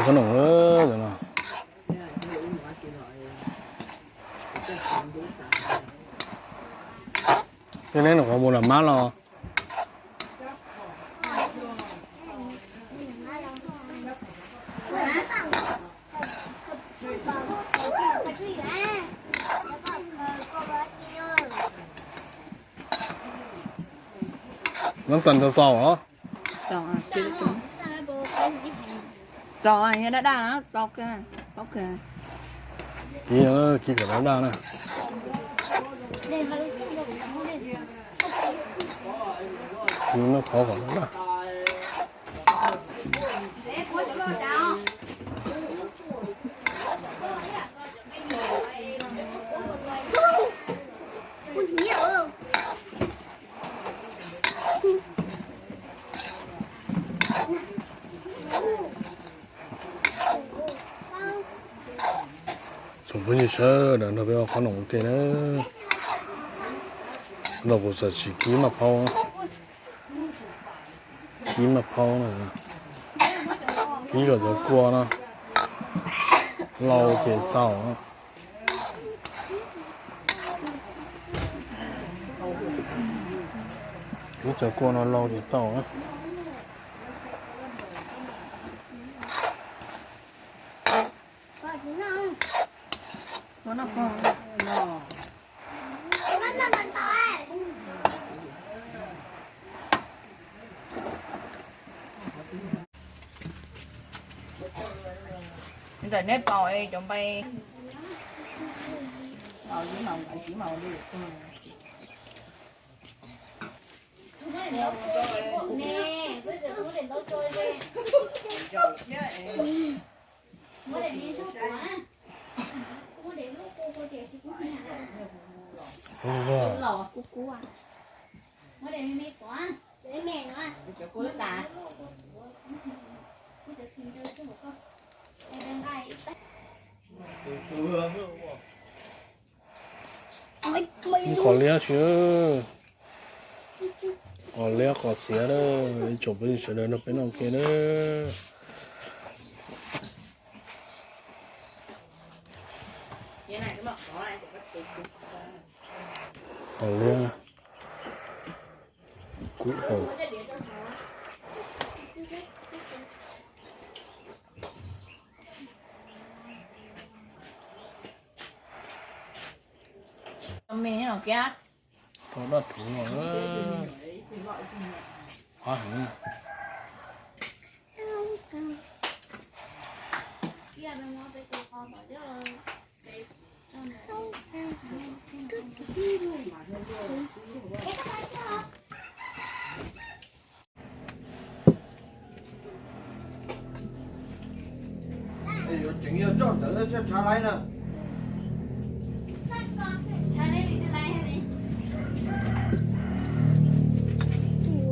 Qhob noom lawm no. Tej neb nws qhov mus lam mab los. Nab tas nrog txaus os. Txaus, yog daj daj na, tau kawg, tau kawg. Kib, kib kom daj daj na. Kib noj qhov kom daj daj. Tsoom phooj ywg sawv daws, nrog peb ua qhob noom ua ke na. Los kuv txawm tsis kib maj phaub, kib maj phaub na, kib kom cov kua no lau ces tau. Kib cov kua no lau ces tau na. Ntawm neb pom cov npai. Qos liab tsis, qos liab qos txiav na, ib tsoom phooj ywg sawv daws nrog peb noj ke na. Qos liab, kub hau. Me no kiag. Tau daj rhuv no, qab heev. Yuav tseem yog tsob ntawd thiaj tshav laib na.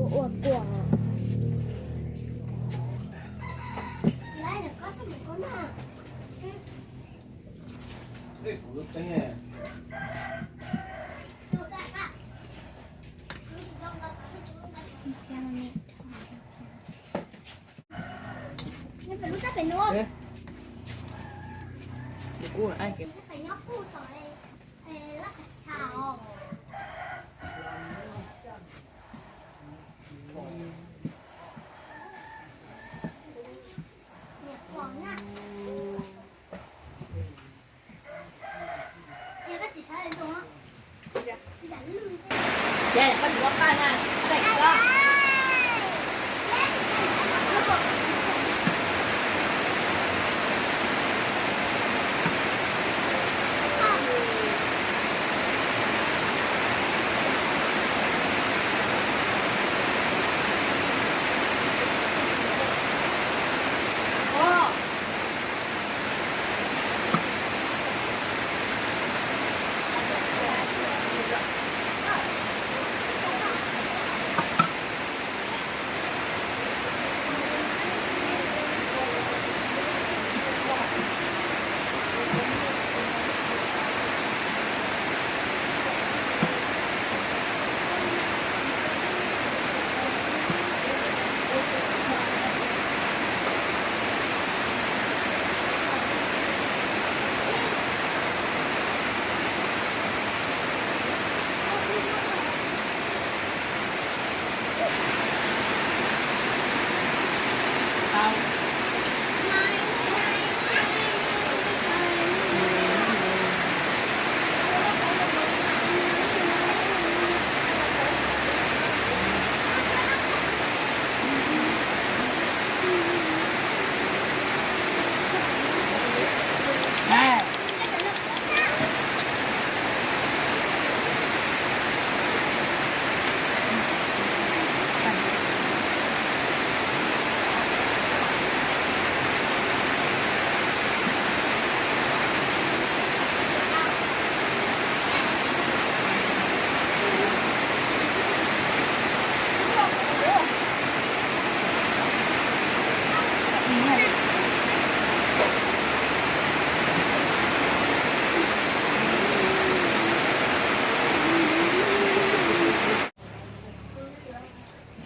Ua kua.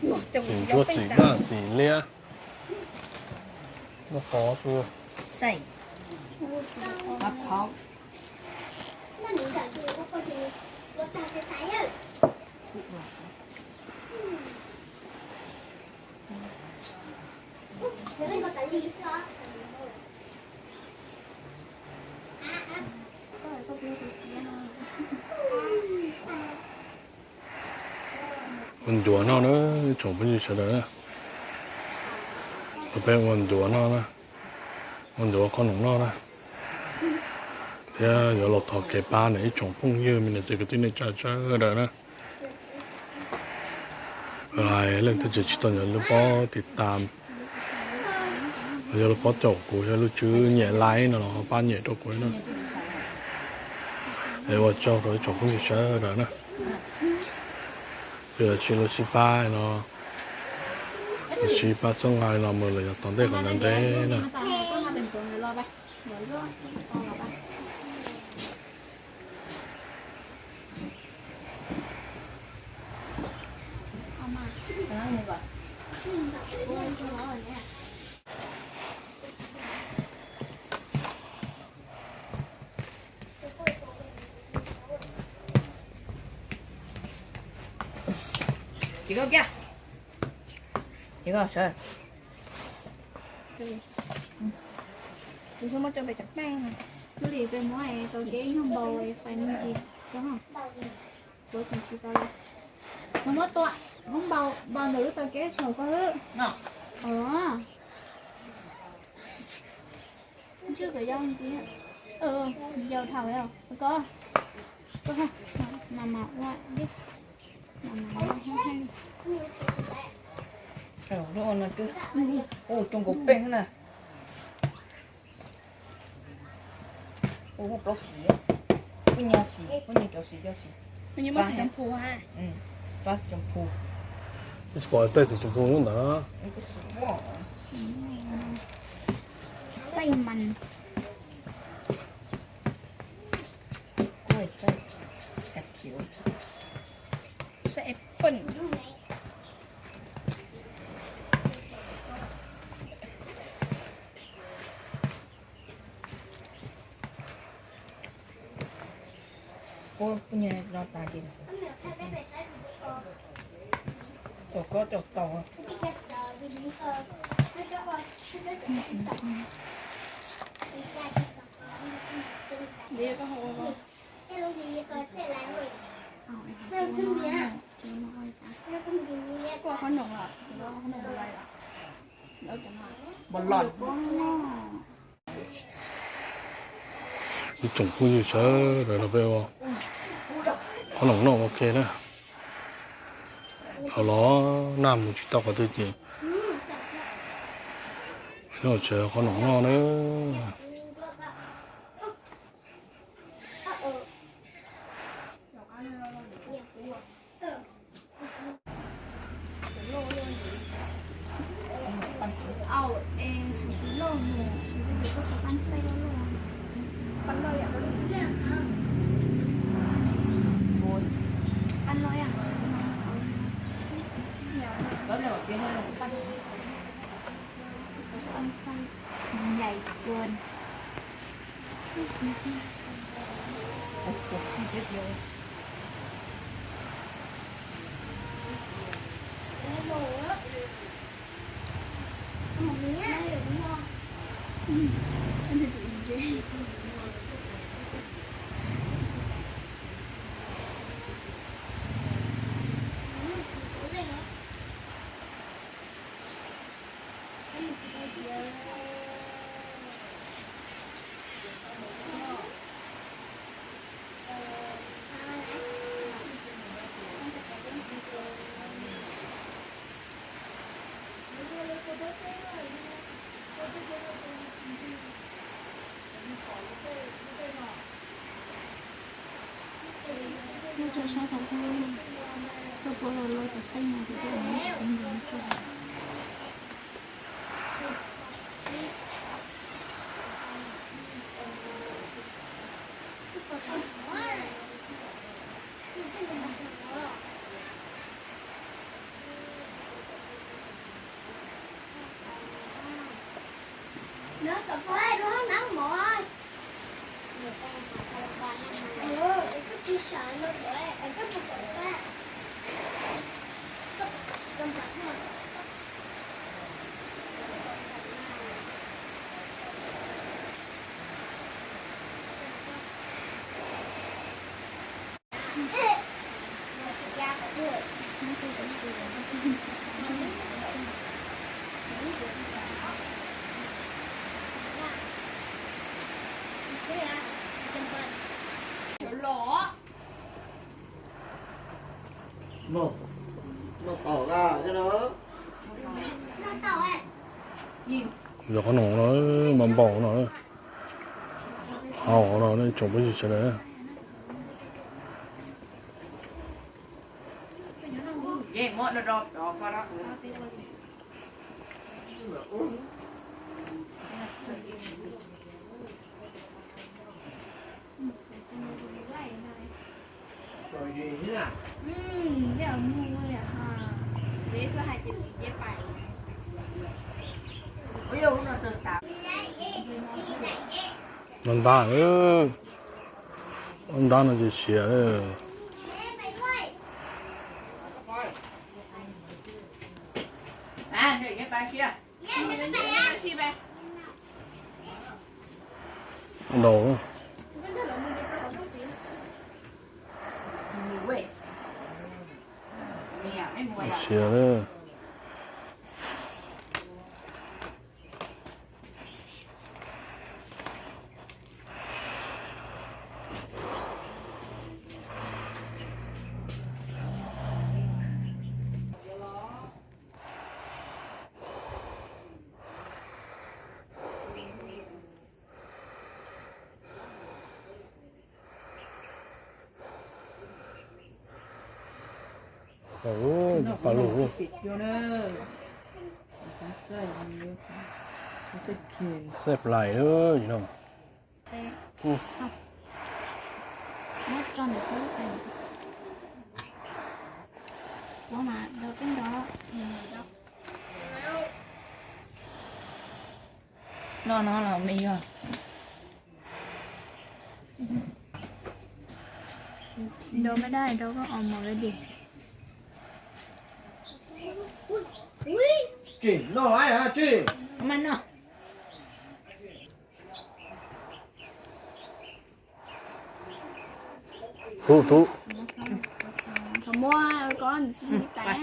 Txiv ntsuab txiv daj txiv liab. Muaj qhov xwb. Ua ncuav noj na, ib tsoom phooj ywg sawv daws na. Peb ua ncuav noj na, ua ncuav qhob noom noj na. Thiab yuav los thov kev pab ntawm ib tsoom phooj ywg me niam txiv kwv tij neej tsa sawv daws na. Leej twg tseem tsis tau nyiam lub pob tiv tam, yog lub pob caum kuv, yog lub tswb nyem like no los ho pab nyem rau kuv na. Es ua tsaug rau ib tsoom phooj ywg sawv daws na. Yog tsis lub sib pab no, sib pab txhawb nqa no mus lawm yog tom ntej qhov ntawd ntev na. Ces koj kiag. Ces koj sawv. Kuv xub muab coj pem cov peej. Twb li peb muab tau kev ib nyuag npau fais me ntsis rau. Kuv tsis tsis tau li. Kuv muab tua, muab npau, npau ntawm lub tau kev saum koj hwb. Os. Ntswj kom yau ntxiv. Yau dhau yau. Koj, koj, mas mas ua dib. Mas mas ua heej heej. Lub no twb, ua coob nkaus peb na. Ua plaub xim, ua nyuag xim, ua nyuag cov xim cov xim. Nws yuav muaj xim tsoom phu ha. Pab xim tsoom phu. Ib tsis pom tej xim tsoom phu lub ntawd. Xaij mas. Xaij poj. Ua kuj nyuag no tas ces, tom kob tom tau. Ib tsoom phooj ywg sawv daws no peb ua qhob noom noj ua ke na. Thaum los nag mus tsis tau qhov twg ces noj tsev qhob noom noj na. Nhảy vườn. Muab tso saib thaum koj, koj puab los loj tom qeej no ces koj muab cov qeej ntawd muab tso. Yog qhov no no, mas npaum no, hau no tsoom peb sawv daws. Ntab ntab, ntab no ces siav. Ntau. Siav. Xaij plais no. Noj no los me yog. Nrau me dab nrau koj os mos lawm diam. Tsis noj lawm tsis. Mas noj. Tub tub. Muab ko nws tsis tais.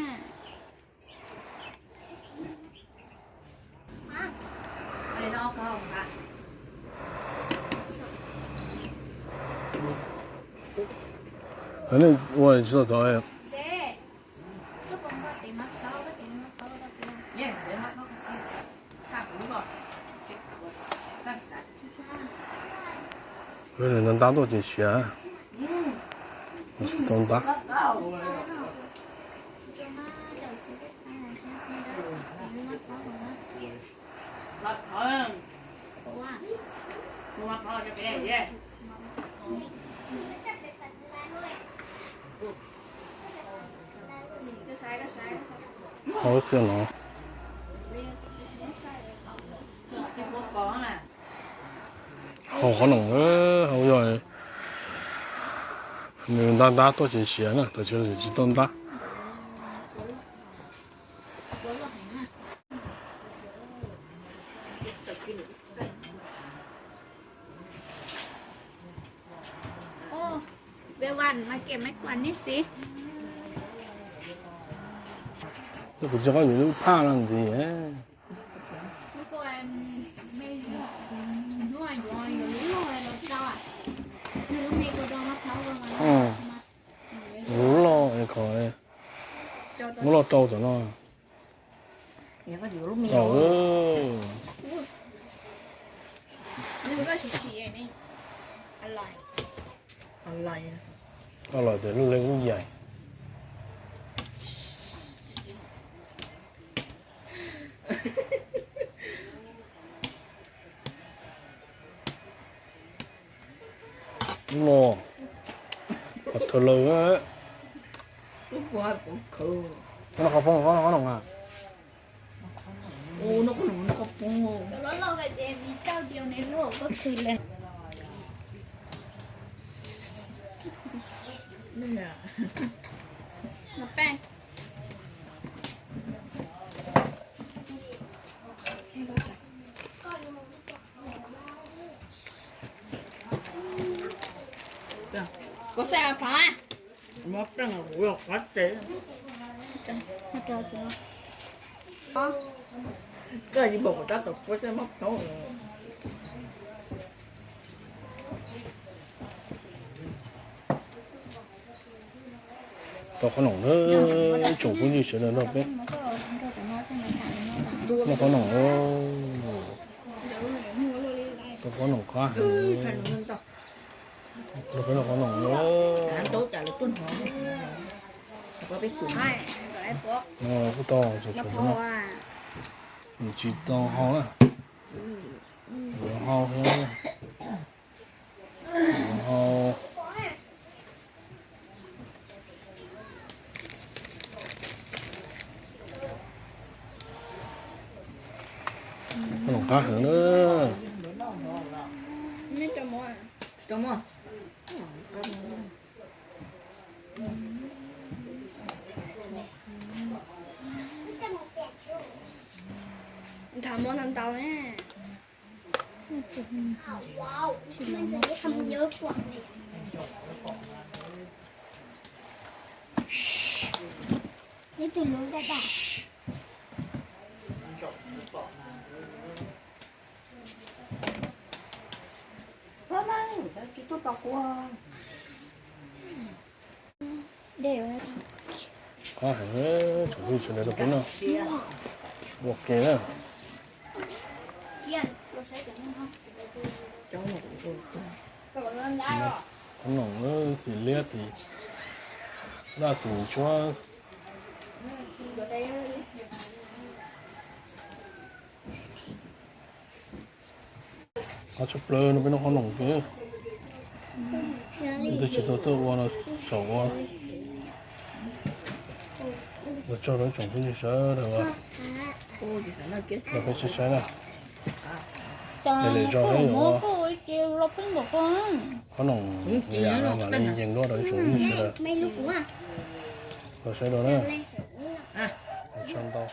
Nej ua tsis tau tod. Ntab ntab tuaj ces siav. Tsis tau ntab. Hau xiab no. Hau qhov no, hau yog nws ntab ntab tuaj ces siav na, tam sim no tsis tau ntab. Kuv tsis qab yuav lub phaj no ntxiv. Lub loj, muab loj rau tom no. Los tias lub lej lub yaig. Lub no, qhov thawj lawm. Qhov no qhov phooj, qhov no qhov no a. Txawm loj loj hais tias vim tau diav ne loj koj khwv li. Nov peb. Kuv xav plhov. Muab pleej kuv los qab tes. Koj yeej npaum kuv tab tom puab xab muab plhov. Tau qhob noom na, tsoom phooj ywg sawv daws nrog peb noj qhob noom na. Tau qhob noom qab heev. Nrog peb noj qhob noom na. Kuj tau tsoom phooj ywg, nws tsis tau hau na. Yuav hau thiab. Yuav hau. Qhob noom qab heev na. Nthav muab ntau ntau ne. Qab heev, tsoom phooj ywg sawv daws nrog peb noj. Ua ke na. Qhob noom, xim liab, xim daj, xim tshuab. Qab tshaj plaws no peb noj qhob noom kiag. Leej twg tsis tau tuaj ua no xav ua. Ua tsaug rau tsoom phooj ywg sawv daws uas peb saib saib na. Lwm zaus peb yuav ua qhob noom yam no mam li yees dua rau tsoom phooj ywg sawv daws. Ua saib dua na. Ua tsaug ntau.